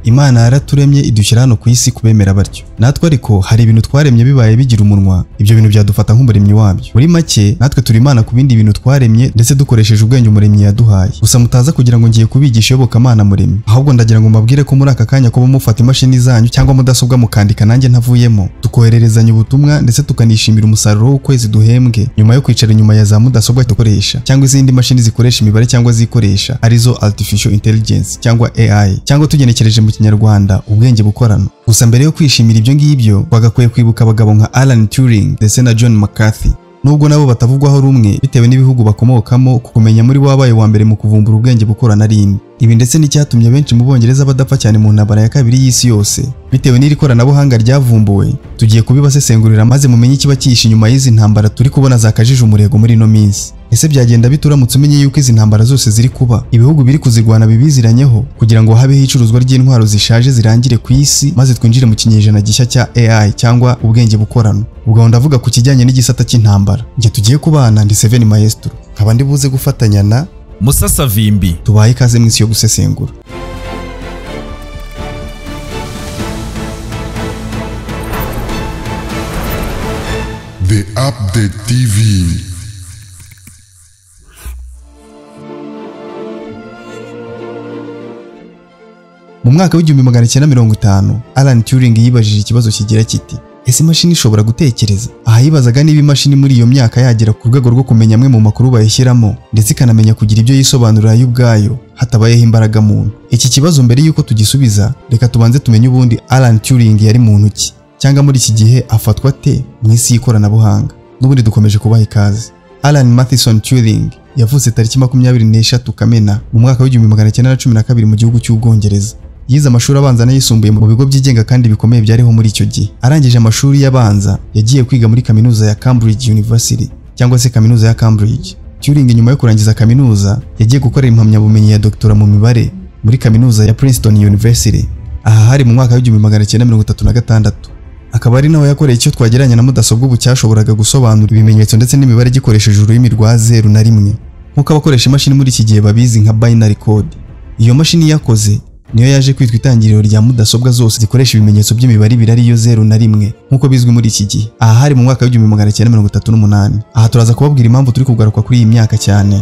Imana yaraturemye idushyira hano ku isi kubemera batyo. Natwe ariko hari ibintu twaremye bibaye bigira umunwa, ibyo bintu byadufata nk'umuremyi wabyo. Muri make natwe turi Imana ku bindi bintu twaremye ndetse dukoresheje ubwenge umuremyi yaduhaye. Gusa mutaza kugira ngo ngiye kubigisha iyobokamana muremyi, ahubwo ndagira ngo mbabwire ko muri aka kanya kuba mufata imashini zanyu cyangwa mudasobwa mukandika nanjye ntavuyemo, tukohererezanya ubutumwa ndetse tukanishimira umusaruro w'ukwezi duhembwe nyuma yo kwicara inyuma ya za mudasobwa dukoresha cyangwa izindi mashini zikoresha imibare cyangwa zikoresha arizo artificial intelligence cyangwa AI, cyangwa tugenekereje mu Kinyarwanda ubwenge bukorano. Gusa mbere yo kwishimira ibyo ngibyo twagakwiye kwibuka abagabo nka Alan Turing ndetse na John McCarthy, nubwo nabo batavugwaho rumwe bitewe n'ibihugu bakomokamo, kumenya muri bo wabaye wa mbere mu kuvumbura ubwenge bukorana ari inde. Ibi ndetse n'icyatumye benshi mu Bongereza badapfa cyane mu ntambara ya kabiri y'isi yose bitewe n'iri koranabuhanga ryavumbuwe. Tugiye kubibasesengurira maze mumenye ikiba cyihishe inyuma y'izi ntambara turi kubona zakajije umurego muri ino minsi. Ese byagenda bite uramutse umenye yuko izi ntambara zose ziri kuba, ibihugu biri kuzirwana bibiziranyeho kugira ngo habeho icuruzwa ry'intwaro zishaje zirangire ku isi, maze twinjire mu kinyejana gishya cya AI cyangwa ubwenge bukorano? Ubwo ndavuga ku kijyanye n'igisata cy'intambara. Njye tugiye kubana ndi Seven Maestro, nkaba ndi buze gufatanya na Musasavimbi. Tubaye ikaze mu isi yo gusesengura. The Update TV. Mu mwaka w'1950 Alan Turing yibajije ikibazo kigira kiti: ese imashini ishobora gutekereza? Aha yibazaga niba imashini muri iyo myaka yagera ku rwego rwo kumenya amwe mu makuru bayishyiramo ndetse ikanamenya kugira ibyo yisobanurira yo ubwayo hatabayeho imbaraga muntu. Iki kibazo mbere yuko tugisubiza, reka tubanze tumenye ubundi Alan Turing yari muntu ki, cyangwa muri iki gihe afatwa ate mu isi y'ikoranabuhanga. N'ubundi dukomeje kubaha ikaze. Alan Mathison Turing yavutse tariki 23 Kamena mu mwaka w'1912 mu gihugu cy'Ubwongereza. Yize amashuri abanza n'ayisumbuye mu bigo byigenga kandi bikomeye byariho muri icyo gihe. Arangije amashuri y'abanza yagiye kwiga muri kaminuza ya Cambridge University cyangwa se kaminuza ya Cambridge. Turing nyuma yo kurangiza kaminuza yagiye gukorera impamyabumenyi ya doktora mu mibare muri kaminuza ya Princeton University. Aha hari mu mwaka w'1936. Akaba ari naho yakoreye icyo twagereranya na mudasobwa ubu cyashoboraga gusobanura ibimenyetso ndetse n'imibare gikoresheje ururimi rwa 0 na 1, nk'uko abakoresha imashini muri iki gihe babizi nka binary code. Iyo mashini yakoze niyo yaje kwitwa itangiriro rya mudasobwa zose zikoresha ibimenyetso by'imibare ibiri ariyo 0 na 1 nk'uko bizwi muri iki gihe. Aha hari mu mwaka w'1938. Aha turaza kubabwira impamvu turi kugaruka kuri iyi myaka cyane.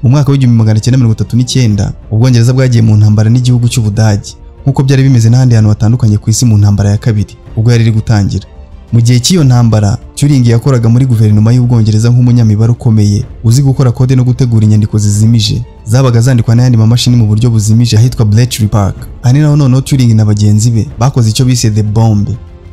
Mu mwaka w'1939 Ubwongereza bwagiye mu ntambara n'igihugu cy'Ubudage, nk'uko byari bimeze n'ahandi hantu hatandukanye ku isi mu ntambara ya kabiri ubwo yari iri gutangira. Mu gihe cy'iyo ntambara Turing yakoraga muri guverinoma y'Ubwongereza nk'umunyamibare ukomeye uzi gukora kode no gutegura inyandiko zizimije zabaga zandikwa n'ayandi mamashini mu buryo buzimije ahitwa Bletchley Park. Aha ni naho noneho Turing na bagenzi be bakoze icyo bise The Bomb.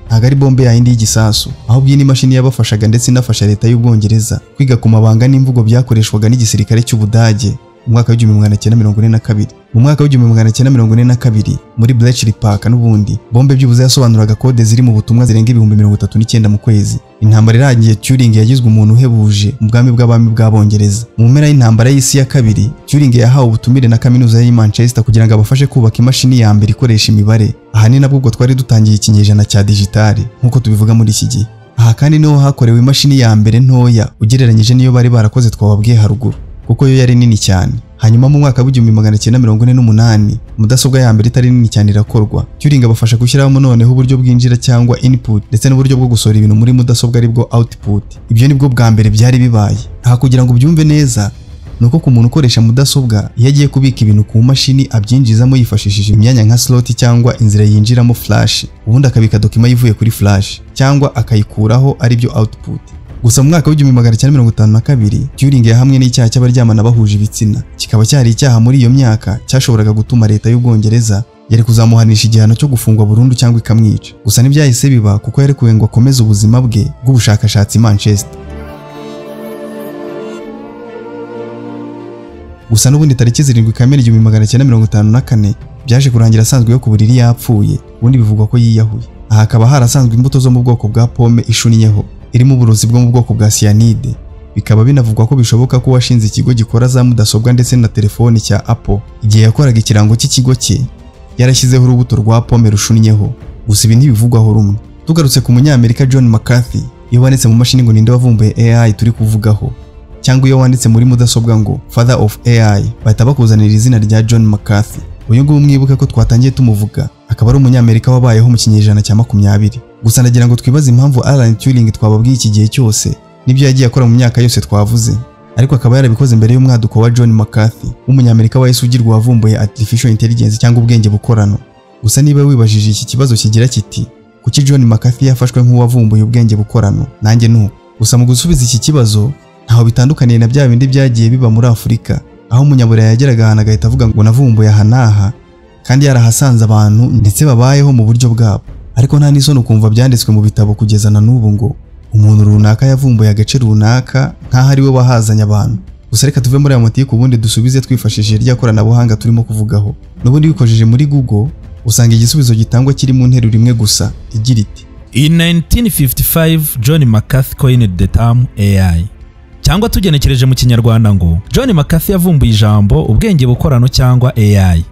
Ntabwo ari bombe yayindi y'igisasu, ahubwo iyi ni imashini yabafashaga ndetse inafasha leta y'Ubwongereza kwiga ku mabanga n'imvugo byakoreshwaga n'igisirikare cy'Ubudage mu mwaka w'1942. Mu mwaka w'1942 muri Bletchley Park n'ubundi bombe byibuze yasobanuraga kode ziri mu butumwa zirenga 39,000 mu kwezi. Intambara irangiye Turing yagizwe umuntu uhebuje mu bwami bw'abami bw'Abongereza. Mu mpera y'intambara y'isi ya kabiri Turing yahawe ubutumire na kaminuza y'i Manchester kugira ngo abafashe kubaka imashini ya mbere ikoresha imibare. Aha ni nabwo ubwo twari dutangiye ikinyejana cya digitali nk'uko tubivuga muri iki gihe. Aha kandi niho hakorewe imashini ya mbere ntoya ugereranyije n'iyo bari barakoze twababwiye haruguru, kuko yo yari nini cyane. Hanyuma mu mwaka w'1948 mudasobwa ya mbere itari nini cyane irakorwa. Turing abafasha gushyiramo noneho uburyo bwinjira cyangwa input ndetse n'uburyo bwo gusohora ibintu muri mudasobwa aribwo output. Ibyo nibwo bwa mbere byari bibaye. Aha kugira ngo ubyumve neza nuko ku muntu ukoresha mudasobwa iyo agiye kubika ibintu ku mashini abyinjizamo yifashishije imyanya nka slot cyangwa inzira yinjiramo flash, ubundi akabika dokima yivuye kuri flash cyangwa akayikuraho aribyo output. Gusa mu mwaka w'1952 Turing yahamwe n'icyaha cy'abaryamana bahuje ibitsina, kikaba cyari icyaha muri iyo myaka cyashoboraga gutuma leta y'Ubwongereza yari kuzamuhanisha igihano cyo gufungwa burundu cyangwa ikamwica. Gusa ntibyahise biba kuko yarekuwe ngo akomeze ubuzima bwe bw'ubushakashatsi i Manchester. Gusa n'ubundi tariki 7 Kamena 1954 byaje kurangira asanzwe yo ku buriri yapfuye, ubundi bivugwa ko yiyahuye. Aha hakaba harasanzwe imbuto zo mu bwoko bwa pome ishunnyeho irimo uburozi bwo mu bwoko bwa cyanide. Bikaba binavugwa ko bishoboka ko washinze ikigo gikora za mudasobwa ndetse na telefoni cya Apple igihe yakoraga ikirango cy'ikigo cye yarashyizeho urubuto rwa pome rushunnyeho. Gusa ibi ntibivugwaho rumwe. Tugarutse ku munyamerika John McCarthy, iyo wanditse mu mashini ngo ninde wavumbuye AI turi kuvugaho, cyangwa iyo wanditse muri mudasobwa ngo Father of AI, bahita bakuzanira izina rya John McCarthy. Uyu nguyu mwibuke ko twatangiye tumuvuga, akaba ari umunyamerika wabayeho mu kinyejana cya 20. Gusa ndagira ngo twibaze impamvu Alan Turing twababwiye iki gihe cyose n'ibyo yagiye akora mu myaka yose twavuze, ariko akaba yarabikoze mbere y'umwaduko wa John McCarthy w'umunyamerika wahise ugirwa wavumbuye artificial intelligence cyangwa ubwenge bukorano. Gusa niba wibajije iki kibazo kigira kiti kuki John McCarthy yafashwe nk'uwavumbuye ubwenge bukorano, nanjye nuko. Gusa mu gusubiza iki kibazo ntaho bitandukaniye na bya bindi byagiye biba muri Afurika, aho umunyaburayi yageraga ahantu agahita avuga ngo navumbuye aha n'aha, kandi yarahasanze abantu ndetse babayeho mu buryo bwabo. Ariko nta n'isoni ukumva byanditswe mu bitabo kugeza na n'ubu ngo umuntu runaka yavumbuye agace runaka nk'aho ari we wahazanye abantu. Gusa reka tuve muri aya matiku ubundi dusubize twifashishije rya koranabuhanga turimo kuvugaho. N'ubundi wikojeje muri Google usanga igisubizo gitangwa kiri mu nteruro imwe gusa igira iti In 1955 John McCarthy coined the term AI. Cyangwa tugenekereje mu Kinyarwanda ngo John McCarthy yavumbuye ijambo ubwenge bukorano cyangwa AI.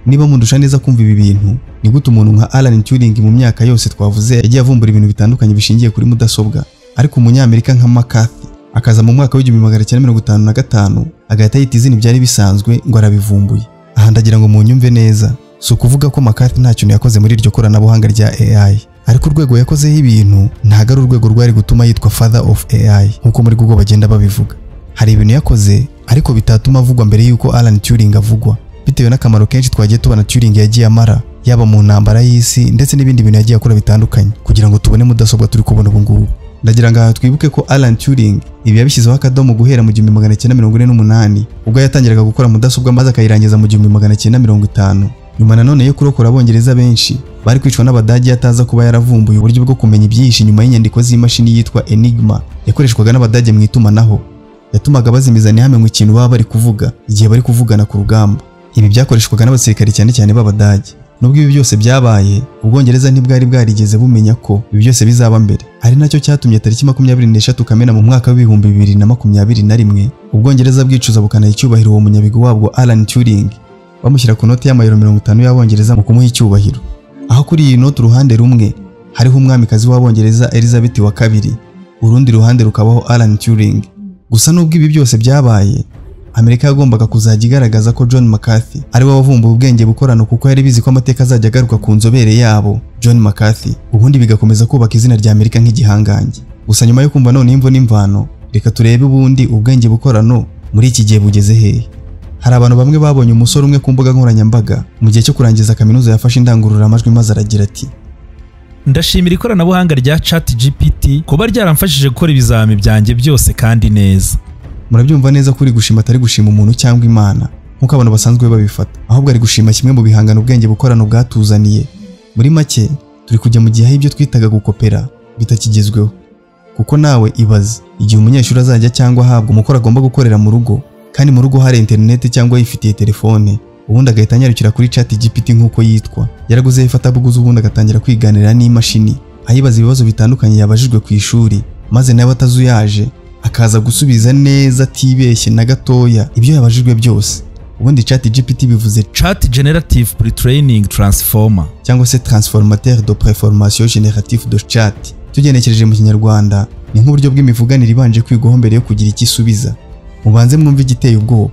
Niba mundusha neza kumva ibi bintu, ni gute umuntu nka Alan Turing mu myaka yose twavuze yagiye avumbura ibintu bitandukanye bishingiye kuri mudasobwa, ariko umunyamerika nka McCarthy akaza mu mwaka w'1955 agahita yita izina byari bisanzwe ngo arabivumbuye. Aha ndagira ngo munyumve neza, si ukuvuga ko McCarthy nta kintu yakoze muri iryo koranabuhanga rya AI, ariko urwego yakozeho ibintu ntago ari urwego rwari gutuma yitwa Father of AI nkuko muri Google bagenda babivuga. Hari ibintu yakoze ariko bitatuma avugwa mbere yuko Alan Turing avugwa, bitewe n'akamaro kenshi twagiye tubona Turing yagiye amara, yaba mu ntambara y'isi ndetse n'ibindi bintu yagiye akora bitandukanye kugira ngo tubone mudasobwa turi kubona ubu ngubu. Ndagira ngo twibuke ko Alan Turing ibi yabishyizeho akadomo guhera mu 1948 ubwo yatangiraga gukora mudasobwa maze akayirangiza mu 1950. Nyuma nanone yo kurokora abongereza benshi bari kwicwa n'Abadage yataza kuba yaravumbuye uburyo bwo kumenya ibyihishe inyuma y'inyandiko z'imashini yitwa Enigma yakoreshwaga n'Abadage mu itumanaho, yatumaga bazimiza ntihamenywe ikintu baba bari kuvuga igihe bari kuvugana ku rugamba. Ibi byakoreshwaga n'abasirikare cyane cyane b'Abadage. Nubwo ibi byose byabaye, Ubwongereza ntibwari bwarigeze bumenya ko ibi byose bizaba mbere. Ari nacyo cyatumye tariki 23 Kamena mu mwaka w'2021 Ubwongereza bwicuza bukanaha icyubahiro uwo munyabigwi wabwo Alan Turing, bamushyira ku noti y'amayero 50 y'Abongereza mu kumuha icyubahiro. Aho kuri iyi noti uruhande rumwe hariho umwamikazi w'Abongereza Elizabeth wa kabiri, urundi ruhande rukabaho Alan Turing. Gusa nubwo ibi byose byabaye, Amerika yagombaga kuzajya igaragaza ko John McCarthy ari we wavumbuye ubwenge bukorano, kuko yari bizi ko amateka azajya agaruka ku nzobere yabo John McCarthy, ubundi bigakomeza kubaka izina rya Amerika nk'igihangange. Gusa nyuma yo kumva none imvo n'imvano, reka turebe ubundi ubwenge bukorano muri iki gihe bugeze hehe. Hari abantu bamwe babonye umusore umwe ku mbuga nkoranyambaga mu gihe cyo kurangiza kaminuza yafashe indangururamajwi maze aragira ati Ndashimira ikoranabuhanga rya ChatGPT kuba ryaramfashije gukora ibizami byanjye byose kandi neza. Murabyumva neza ko uri gushima atari gushima umuntu cyangwa Imana nkuko abantu basanzwe babifata, ahubwo ari gushima kimwe mu bihangano ubwenge bukorano bwatuzaniye. Muri make turi kujya mu gihe ibyo twitaga gukopera bitakigezweho, kuko nawe ibaze igihe umunyeshuri azajya cyangwa ahabwa umukoro agomba gukorera mu rugo, kandi mu rugo hari internet cyangwa yifitiye telefone, ubundi agahita anyarukira kuri ChatGPT nkuko yitwa, yaraguze ifatabuguzi, ubundi agatangira kwiganira n'imashini ayibaza ibibazo bitandukanye yabajijwe ku ishuri, maze nawe atazuyaje akaza gusubiza neza atibeshye na gatoya ibyo yabajijwe byose. Ubundi ChatGPT bivuze Chat Generative Pre-training Transformer cyangwa se Transformateur de Préformation Générative de Chat. Tugenekereje mu Kinyarwanda ni nk'uburyo bw'imivuganire ibanje kwigwaho mbere yo kugira icyo isubiza. Mubanze mwumve igiteye ubwoba.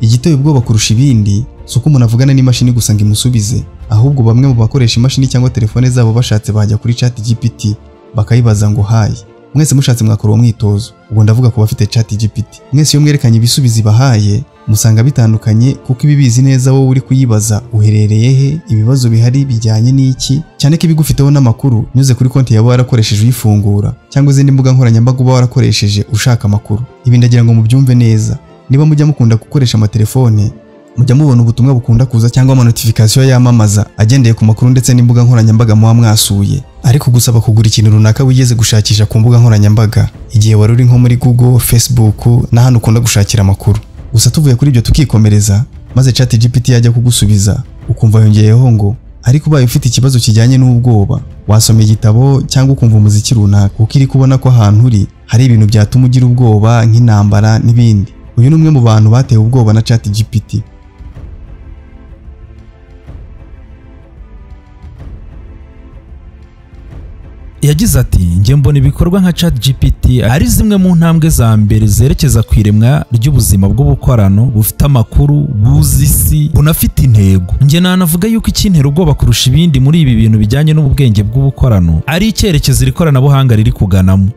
Igiteye ubwoba kurusha ibindi si uko umuntu avugana n'imashini gusa ngo imusubize, ahubwo bamwe mu bakoresha imashini cyangwa telefone zabo bashatse bajya kuri ChatGPT bakayibaza ngo hayi. Mwese mushatse mwakora uwo mwitozo. Ubwo ndavuga ku bafite ChatGPT. Mwese iyo mwerekanye ibisubizo ibahaye musanga bitandukanye, kuko ibibizi neza wowe uri kuyibaza uherereye he, ibibazo bihari bijyanye n'iki, cyane ko ibigufiteho n'amakuru nyuze kuri konti yawe warakoresheje uyifungura cyangwa izindi mbuga nkoranyambaga uba warakoresheje ushaka amakuru. Ibi ndagira ngo mubyumve neza. Niba mujya mukunda gukoresha amatelefone, mujya mubona ubutumwa bukunda kuza cyangwa ama notification yamamaza agendeye ku makuru ndetse n'imbuga nkoranyambaga muba mwasuye, ariko gusaba kugura ikintu runaka wigeze gushakisha ku mbuga nkoranyambaga igihe wari uri nko muri Google, Facebook n'ahandi ukunda gushakira amakuru. Gusa tuvuye kuri ibyo tukikomereza, maze ChatGPT yajya kugusubiza ukumva yongeyeho ngo ariko ubaye ufite ikibazo kijyanye n'ubwoba wasoma igitabo cyangwa ukumva umuziki runaka, kuko iri kubona ko ahantu uri hari ibintu byatuma ugira ubwoba nk'intambara n'ibindi. Uyu ni umwe mu bantu batewe ubwoba na ChatGPT. Yagize ati njye mbona ibikorwa nka ChatGPT ari zimwe mu ntambwe za mbere zerekeza ku iremwa ry'ubuzima bw'ubukorano bufite amakuru, buzi isi, bunafite intego. Njye nanavuga yuko ikintera ubwoba kurusha ibindi muri ibi bintu bijyanye n'ubwenge bw'ubukorano ari icyerekezo iri koranabuhanga riri kuganamo.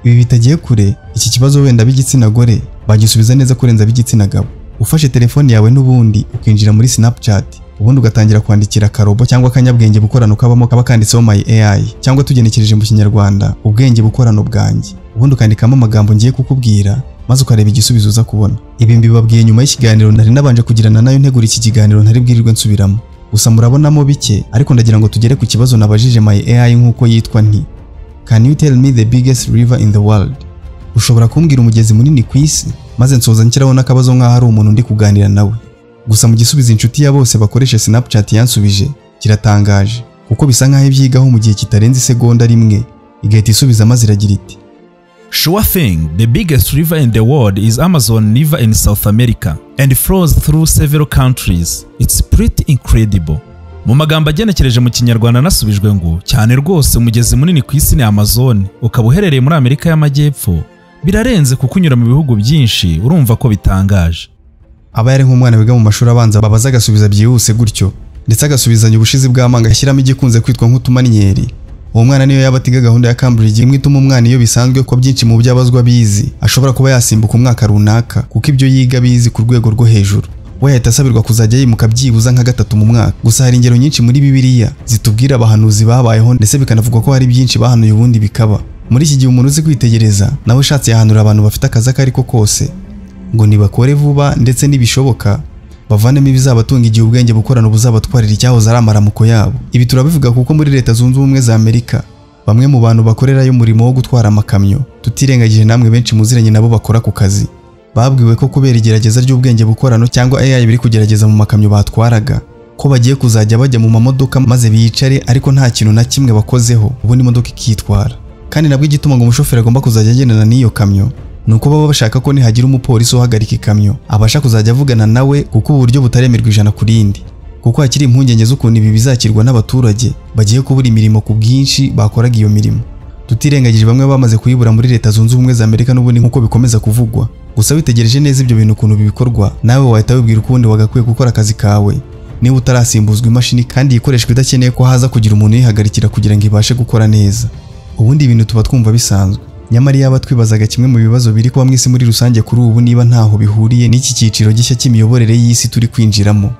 Ibi bitagiye kure, iki kibazo wenda b'igitsina gore bagisubiza neza kurenza ab'igitsina gabo. Ufashe telefone yawe n'ubundi ukinjira muri Snapchat, ubundi ugatangira kwandikira akarobo cyangwa akanyabwenge bukorano kabamo kaba kanditseho My AI, cyangwa tugenekereje mu Kinyarwanda ubwenge bukorano bwanjye, ubundi ukandikamo amagambo ngiye kukubwira maze ukareba igisubizo uza kubona. Ibi mbibabwiye nyuma y'ikiganiro nari nabanje kugirana nayo ntegura iki kiganiro ntari bwirirwe nsubiramo. Gusa murabonamo bike, ariko ndagira ngo tugere ku kibazo nabajije My AI nk'uko yitwa nti Can you tell me the biggest river in the world? Ushobora kumbwira umugezi munini ku isi? Maze nsoza nshyiraho n'akabazo nk'aho ari umuntu ndi kuganira nawe. Gusa mu gisubizo inshuti ya bose bakoresha Snapchat yansubije kiratangaje, kuko bisa nk'aho ibyigaho mu gihe kitarenze isegonda rimwe, igahita isubiza maze iragira iti Sure thing, the biggest river in the world is Amazon River in South America and flows through several countries. It's pretty incredible. Mu magambo agenekereje mu Kinyarwanda nasubijwe ngo cyane rwose umugezi munini ku isi ni Amazon, ukaba uherereye muri Amerika y'Amajyepfo. Birarenze kuko unyura mu bihugu byinshi, urumva ko bitangaje. Aba yari nk'umwana wiga mu mashuri abanza babaza agasubiza byihuse gutyo, ndetse agasubizanya ubushizi bw'amanga ashyiramo igikunze kwitwa nk'utumanyeri. Uwo mwana niyo yaba atiga gahunda ya Cambridge imwe ituma umwana iyo bisanzwe ko byinshi mu byo abazwa bizi ashobora kuba yasimbuka umwaka runaka kuko ibyo yiga bizi ku rwego rwo hejuru. We yahita asabirwa kuzajya yimuka byibuza nka gatatu mu mwaka. Gusa hari ingero nyinshi muri Bibiliya zitubwira abahanuzi babayeho, ndetse bikanavugwa ko hari byinshi bahanuye ubundi bikaba. Muri iki gihe umuntu uzi kwitegereza nawe ushatse yahanura abantu bafite akazi ako ariko kose ngo nibakore vuba ndetse nibishoboka bavanemo ibizabatunga igihe ubwenge bukorano buzabatwarira icyahoze ari amaramuko yabo. Ibi turabivuga kuko muri Leta Zunze Ubumwe za Amerika bamwe mu bantu bakorerayo umurimo wo gutwara amakamyo, tutirengagije namwe benshi muziranye nabo bakora ku kazi, babwiwe ko kubera igerageza ry'ubwenge bukorano cyangwa AI biri kugerageza mu makamyo batwaraga, ko bagiye kuzajya bajya mu mamodoka maze biyicare ariko nta kintu na kimwe bakozeho, ubundi imodoka ikitwara. Kandi nabwo igituma ngo umushoferi agomba kuzajya agendana n'iyo kamyo ni uko baba bashaka ko nihagira umupolisi uhagarika ikamyo abasha kuzajya avugana nawe, kuko ubu buryo butaremerwa 100 ku rindi, kuko hakiri impungenge z'ukuntu ibi bizakirwa n'abaturage bagiye kubura imirimo ku bwinshi bakoraga iyo mirimo. Tutirengagije bamwe bamaze kuyibura muri Leta Zunze Ubumwe za Amerika n'ubundi nk'uko bikomeza kuvugwa. Gusa witegereje neza ibyo bintu ukuntu bibikorwa, nawe wahita wibwira uko ubundi wagakwiye gukora akazi kawe niba utarasimbuzwa imashini kandi ikoreshwa idakeneye ko haza kugira umuntu uyihagarikira kugira ngo ibashe gukora neza. Ubundi ibintu tuba twumva bisanzwe, nyamara yaba twibazaga kimwe mu bibazo biri kuba mu isi muri rusange kuri ubu niba ntaho bihuriye n'iki cyiciro gishya cy'imiyoborere y'isi turi kwinjiramo.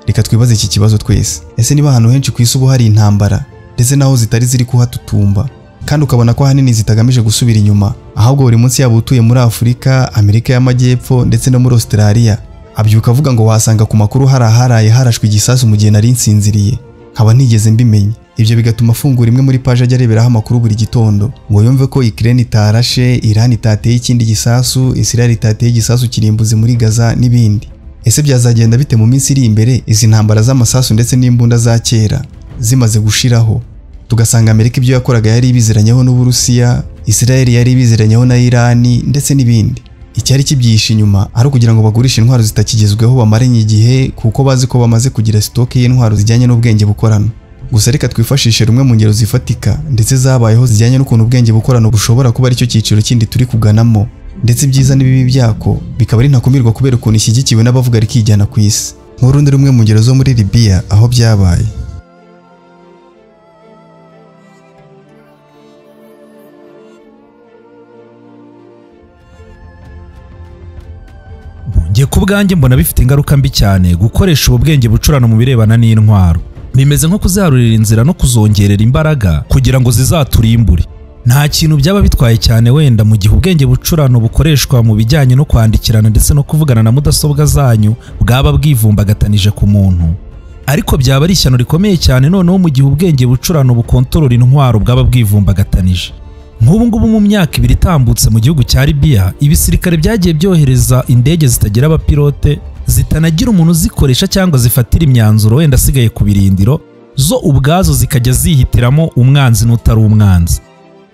Reka twibaze iki kibazo twese. Ese niba ahantu henshi ku isi ubu hari intambara ndetse naho zitari ziri kuhatutumba, kandi ukabona ko ahanini zitagamije gusubira inyuma, ahubwo buri munsi yaba utuye muri Afurika, Amerika y'Amajyepfo ndetse no muri Australia abyuka avuga ngo wasanga ku makuru hari aharaye harashwe igisasu mu gihe nari nsinziriye, nkaba ntigeze mbimenya. Ibyo bigatuma afungura imwe muri paje ajya areberaho amakuru buri gitondo ngo yumve ko Ukraine itarashe, Iran itateye ikindi gisasu, Israel itateye igisasu kirimbuzi muri Gaza n'ibindi. Ese byazagenda bite mu minsi iri imbere izi ntambara z'amasasu ndetse n'imbunda za kera zimaze gushiraho, tugasanga Amerika ibyo yakoraga yari ibiziranyeho n'Uburusiya, Israel yari ibiziranyeho na Iran ndetse n'ibindi. Icyari kibyihishe inyuma ari ukugira ngo bagurishe intwaro zitakigezweho bamaranye igihe, kuko bazi ko bamaze kugira stoke y'intwaro zijyanye n'ubwenge bukorano. Gusa reka twifashishe rumwe mu ngero zifatika ndetse zabayeho zijyanye n'ukuntu ubwenge bukorano bushobora kuba aricyo cyiciro kindi turi kuganamo, ndetse ibyiza n'ibibi byako bikaba ari ntakumirwa kubera ukuntu ishyigikiwe n'abavuga rikijyana ku isi. Nk'urundi rumwe mu ngero zo muri Libya aho byabaye. Njye ku bwanjye mbona bifite ingaruka mbi cyane gukoresha ubu bwenge bucurano mu birebana n'intwaro. Bimeze nko kuziharurira inzira no kuzongerera imbaraga kugira ngo zizaturimbure. Nta kintu byaba bitwaye cyane wenda mu gihe ubwenge bucurano bukoreshwa mu bijyanye no kwandikirana ndetse no kuvugana na mudasobwa zanyu bwaba bwivumbagatanije ku muntu. Ariko byaba ari ishyano rikomeye cyane noneho mu gihe ubwenge bucurano bukontorora intwaro bwaba bwivumbagatanije. Nk'ubu ngubu mu myaka ibiri itambutse mu gihugu cya Libya, ibisirikare byagiye byohereza indege zitagira abapilote, zitanagira umuntu uzikoresha cyangwa zifatira imyanzuro wenda asigaye ku birindiro, zo ubwazo zikajya zihitiramo umwanzi n'utari umwanzi.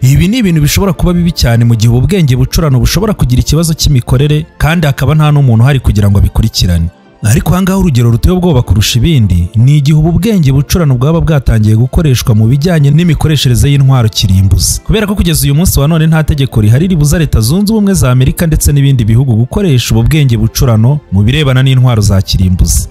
Ibi ni ibintu bishobora kuba bibi cyane mu gihe ubwenge bucurano bushobora kugira ikibazo cy'imikorere kandi hakaba nta n'umuntu uhari kugira ngo abikurikirane. Ariko ahangaha urugero ruteye ubwoba kurusha ibindi ni igihe ubu bwenge bucurano bwaba bwatangiye gukoreshwa mu bijyanye n'imikoreshereze y'intwaro kirimbuzi. Kubera ko kugeza uyu munsi wa none nta tegeko rihari ribuza Leta Zunze Ubumwe za Amerika ndetse n'ibindi bihugu gukoresha ubu bwenge bucurano mu birebana n'intwaro za kirimbuzi.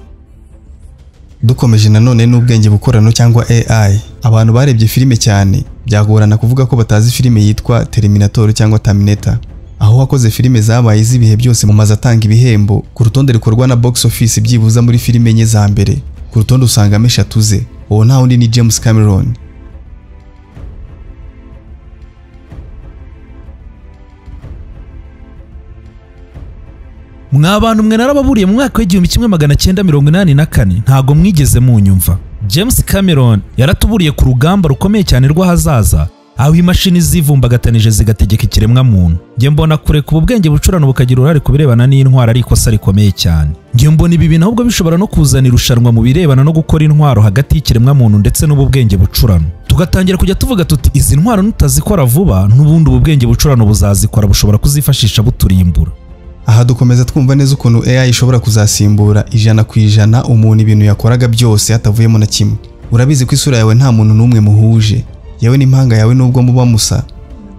Dukomeje nanone n'ubwenge bukorano cyangwa AI, abantu barebye filime cyane byagorana kuvuga ko batazi filime yitwa Terminator cyangwa Terminator, aho wakoze filime zabaye z'ibihe byose mu mazu atanga ibihembo ku rutonde rukorwa na box office byibuza muri filime enye za mbere ku rutonde usangamo eshatu ze. Uwo nta wundi ni James Cameron. Mwa bantu mwe narababuriye mu mwaka w'1984 ntago mwigeze munyumva. James Cameron yaratuburiye ku rugamba rukomeye cyane rw'ahazaza, aho imashini zivumbagatanije zigategeka ikiremwa muntu. Njye mbona kureka ubu bwenge bucurano bukagira uruhare ku birebana n'intwaro ari ikosa rikomeye cyane. Njye mbona ibi bintu ahubwo bishobora no kuzana irushanwa mu birebana no gukora intwaro hagati y'ikiremwa muntu ndetse n'ubu bwenge bucurano. Tugatangira kujya tuvuga tuti izi ntwaro nutazikora vuba n'ubundi ubu bwenge bucurano buzazikora, bushobora kuzifashisha buturimbura. Aha dukomeza twumva neza ukuntu AI ishobora kuzasimbura 100% umuntu ibintu yakoraga byose hatavuyemo na kimwe. Urabizi ko isura yawe nta muntu n'umwe muhuje, yewe n'impanga yawe nubwo muba musa,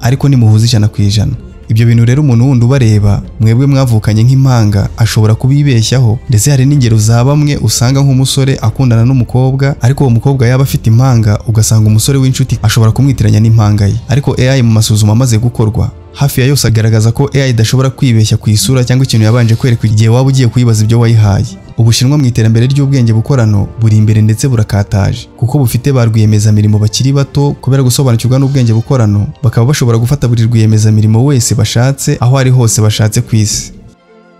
ariko nimuhuza 100%. Ibyo bintu rero umuntu wundi ubareba mwebwe mwavukanye nk'impanga ashobora kubibeshyaho, ndetse hari n'ingero za bamwe usanga nk'umusore akundana n'umukobwa, ariko uwo mukobwa yaba afite impanga ugasanga umusore w'inshuti ashobora kumwitiranya n'impanga ye. Ariko AI mu masuzuma amaze gukorwa hafi ya yose agaragaza ko AI idashobora kwibeshya ku isura cyangwa ikintu yabanje kwerekwa igihe waba ugiye kuyibaza ibyo wayihaye. Ubushinwa mu iterambere ry'ubwenge bukorano buri imbere ndetse burakataje, kuko bufite ba rwiyemezamirimo bakiri bato kubera gusobanukirwa n'ubwenge bukorano, bakaba bashobora gufata buri rwiyemezamirimo wese bashatse aho ari hose bashatse ku isi.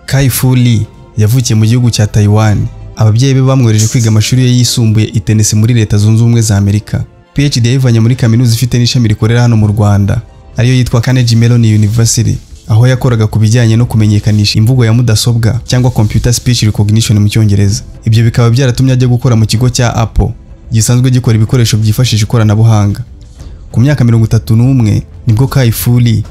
Kai-Fu Lee yavukiye mu gihugu cya Taiwan. Ababyeyi be bamwohereje kwiga amashuri ye yisumbuye i Tennessee muri Leta Zunze Ubumwe za Amerika. PhD yayivanye muri kaminuza ifite n'ishami rikorera hano mu Rwanda, ariyo yitwa Carnegie Mellon University, aho yakoraga ku bijyanye no kumenyekanisha imvugo ya mudasobwa cyangwa computer speech recognition mu Cyongereza. Ibyo bikaba byaratumye ajya gukora mu kigo cya Apple gisanzwe gikora ibikoresho byifashisha ikoranabuhanga. Ku myaka 31 nibwo Kai-Fu Lee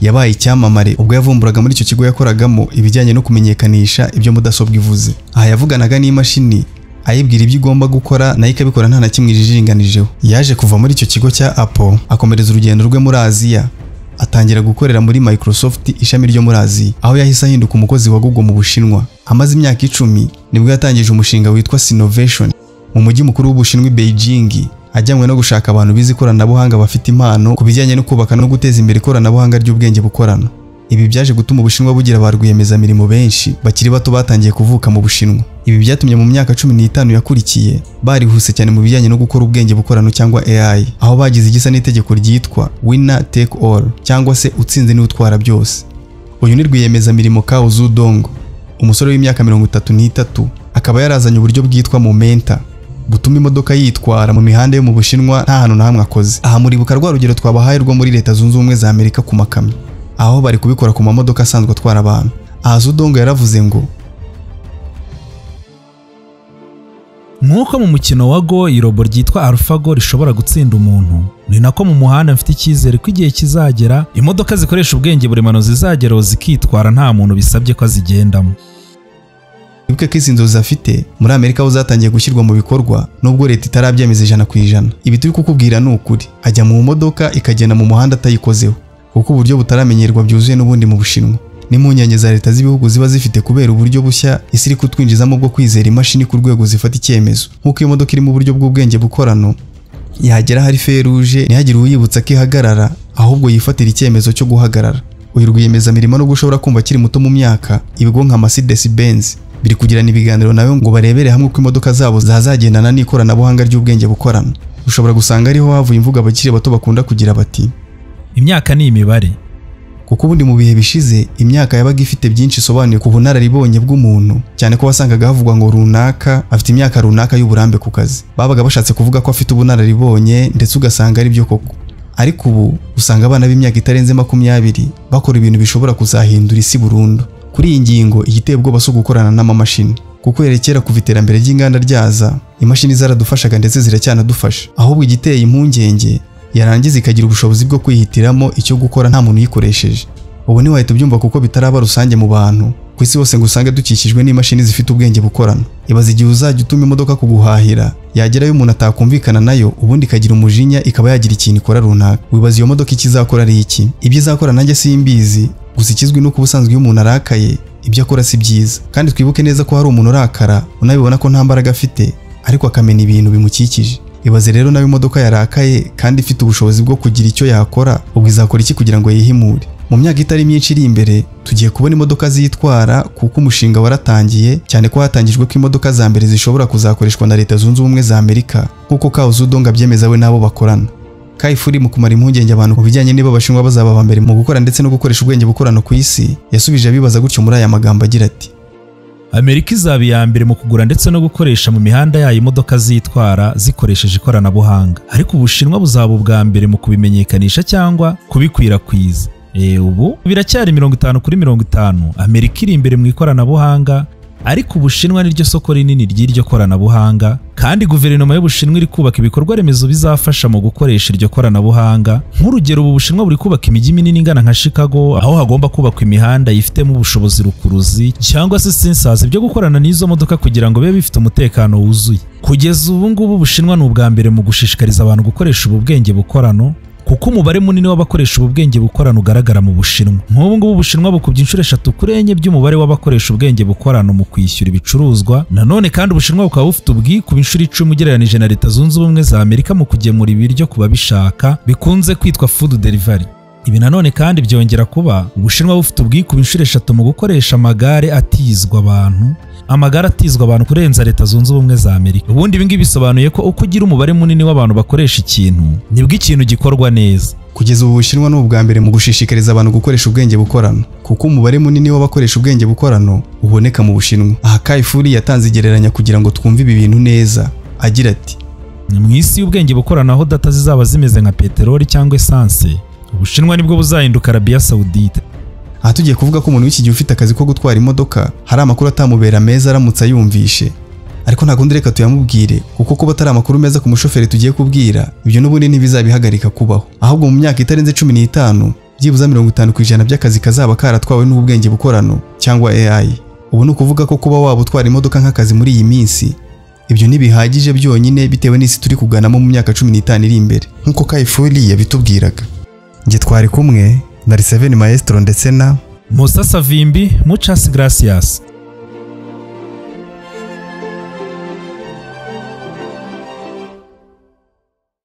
yabaye icyamamare ubwo yavumburaga muri icyo kigo yakoragamo ibijyanye no kumenyekanisha ibyo mudasobwa ivuze. Aha yavuganaga n'imashini ayibwira ibyo igomba gukora nayo ikabikora nta na kimwe ijijiringanijeho. Yaje kuva muri icyo kigo cya Apple akomereza urugendo rwe muri Aziya, atangira gukorera muri Microsoft ishami ryo muri Aziya, aho yahise ahinduka umukozi wa Google mu Bushinwa. Amaze imyaka 10 nibwo yatangije umushinga witwa Sinovation mu mujyi mukuru w'Ubushinwa Beijing, ajyanywe no gushaka abantu bize ikoranabuhanga bafite impano ku bijyanye no kubaka no guteza imbere ikoranabuhanga ry'ubwenge bukorano. Ibi byaje gutuma Ubushinwa bugira ba rwiyemezamirimo benshi bakiri bato batangiye kuvuka mu Bushinwa. Ibi byatumye mu myaka 15 yakurikiye barihuse cyane mu bijyanye no gukora ubwenge bukorano cyangwa AI, aho bagize igisa n'itegeko ryitwa winner take all cyangwa se utsinze niwe utwara byose. Uyu ni rwiyemezamirimo Kao Zudong, umusore w'imyaka 33, akaba yarazanye uburyo bwitwa Momenta butuma imodoka yitwara mu mihanda yo mu Bushinwa nta hantu na hamwe akoze. Aha muribuka rwa rugero twabahaye rwo muri Leta Zunze Ubumwe za Amerika ku makamyo, aho bari kubikora ku mamodoka asanzwe atwara abantu. Aha Zudong yaravuze ngo nk'uko mu mukino wa Go irobo ryitwa AlphaGo rishobora gutsinda umuntu, ni nako mu muhanda mfite icyizere ko igihe kizagera imodoka zikoresha ubwenge buremano zizageraho zikitwara nta muntu bisabye ko azigendamo. Wibuke ko izi nzozi afite muri Amerika aho zatangiye gushyirwa mu bikorwa nubwo leta itarabyemeza 100%. Ibi turi kukubwira ni ukuri. Ajya mu modoka ikagenda mu muhanda atayikozeho, kuko uburyo butaramenyerwa byuzuye n'ubundi mu Bushinwa. N'impungenge za leta z'ibihugu ziba zifite kubera uburyo bushya isi iri kutwinjizamo bwo kwizera imashini ku rwego zifata icyemezo. Nk'uko iyo modoka iri mu buryo bw'ubwenge bukorano yagera hari feruje ntihagire uwiyibutsa ko ihagarara, ahubwo yifatira icyemezo cyo guhagarara. Uyu rwiyemezamirimo nubwo ushobora kumva akiri muto mu myaka, ibigo nka Mercedes Benz biri kugirana ibiganiro nawe ngo barebere hamwe uko imodoka zabo zazagendana n'ikoranabuhanga ry'ubwenge bukorano. Ushobora gusanga ariho havuye imvugo abakiri bato bakunda kugira bati imyaka ni imibare, kuko ubundi mu bihe bishize imyaka yabaga ifite byinshi isobanuye ku bunararibonye bw'umuntu, cyane ko wasangaga havugwa ngo runaka afite imyaka runaka y'uburambe ku kazi. Babaga bashatse kuvuga ko afite ubunararibonye ndetse ugasanga ari byo koko. Ariko ubu usanga abana b'imyaka itarenze 20 bakora ibintu bishobora kuzahindura isi burundu. Kuri iyi ngingo igiteye ubwoba si ugukorana n'amamashini, kuko yerekera kuva iterambere ry'inganda ryaza imashini zaradufashaga ndetse ziracyanadufasha. Ahubwo igiteye impungenge yarangiza ikagira ubushobozi bwo kwihitiramo icyo gukora nta muntu uyikoresheje. Ubu ntiwahita ubyumva kuko bitaraba rusange mu bantu, Ku isi hose ngo usange dukikijwe n'imashini zifite ubwenge bukorano. Ibaze igihe uzajya utuma imodoka kuguhahira, yagerayo umuntu atakumvikana nayo, ubundi ikagira umujinya ikaba yagira ikintu ikora runaka. Wibaza iyo modoka ikizakora ari iki? Ibyo izakora nanjye simbizi, gusa ikizwi nuko ubusanzwe iyo umuntu arakaye ibyo akora si byiza. Kandi twibuke neza ko hari umuntu urakara unabibona ko nta mbaraga afite, ariko akamena ibintu bimukikije. Ibaze rero nawe imodoka yarakaye kandi ifite ubushobozi bwo kugira icyo yakora, ubwo izakora iki kugira ngo yihimure? Mu myaka itari myinshi iri imbere tugiye kubona imodoka zitwara, kuko umushinga waratangiye, cyane ko hatangijwe ko imodoka za mbere zishobora kuzakoreshwa na Leta Zunze Ubumwe za Amerika, kuko Cao Zhudong abyemeza we n'abo bakorana. Kai Fu Lee mu kumara impungenge abantu ku bijyanye niba Abashinwa bazaba aba mbere mu gukora ndetse no gukoresha ubwenge bukorano ku isi, yasubije abibaza gutyo muri aya magambo agira ati: Amerika izaba iya mbere mu kugura ndetse no gukoresha mu mihanda yayo imodoka zitwara zikoresheje ikoranabuhanga, ariko Ubushinwa buzaba ubwa mbere mu kubimenyekanisha cyangwa kubikwirakwiza. Ubu biracyari 50-50. Amerika iri imbere mu ikoranabuhanga, ariko Ubushinwa niryo soko rinini ry'iryo koranabuhanga, kandi guverinoma y'Ubushinwa iri kubaka ibikorwa remezo bizafasha mu gukoresha iryo koranabuhanga. Nk'urugero, ubu Bushinwa buri kubaka imijyi minini ingana nka Chicago, aho hagomba kubakwa imihanda yifitemo ubushobozi rukuruzi cyangwa se sensors byo gukorana n'izo modoka kugira ngo bibe bifite umutekano wuzuye. Kugeza ubu ngubu Ubushinwa ni ubwa mbere mu gushishikariza abantu gukoresha ubu bwenge bukorano, kuko umubare munini w'abakoresha ubu bwenge bukorano ugaragara mu Bushinwa. Nk'ubu ngubu Ubushinwa bukubye inshuro 3 kuri 4 by'umubare w'abakoresha ubwenge bukorano mu kwishyura ibicuruzwa. Nanone kandi Ubushinwa bukaba bufite ubwikube inshuro 10 ugereranije na Leta Zunze Ubumwe za Amerika mu kugemura ibiryo ku babishaka, bikunze kwitwa food delivery. Ibi nanone kandi byongera kuba Ubushinwa bufite ubwikube inshuro 3 mu gukoresha amagare atizwa abantu, amagare atizwa abantu kurenza Leta Zunze Ubumwe za Amerika. Ubundi ibi ngibi bisobanuye ko uko ugira umubare munini w'abantu bakoresha ikintu, nibwo ikintu gikorwa neza. Kugeza ubu Ubushinwa ni ubwa mbere mu gushishikariza abantu gukoresha ubwenge bukorano, kuko umubare munini w'abakoresha ubwenge bukorano uboneka mu Bushinwa. Aha Kai Fu Lee yatanze igereranya kugira ngo twumve ibi bintu neza, agira ati: Mu isi y'ubwenge bukorano aho data zizaba zimeze nka peteroli cyangwa essence, Ubushinwa nibwo buzahinduka Arabia Saudite. Aha tugiye kuvuga ko umuntu w'iki gihe ufite akazi ko gutwara imodoka hari amakuru atamubera meza aramutse ayumvishe, ariko nta kundi reka tuyamubwire, kuko kuba atari amakuru meza ku mushoferi tugiye kubwira, ibyo n'ubundi ntibizabihagarika kubaho. Ahubwo mu myaka itarenze 15 byibuze 50% by'akazi kazaba karatwawe n'ubwenge bukorano cyangwa AI. Ubu ni ukuvuga ko kuba waba utwara imodoka nk'akazi muri iyi minsi, ibyo ntibihagije byonyine bitewe n'isi turi kuganamo mu myaka 15 iri imbere, nk'uko Kai Fu Lee yabitubwiraga. Njye twari kumwe na Seven Maestro ndetse na Musa Savimbi, Muchas Gracias.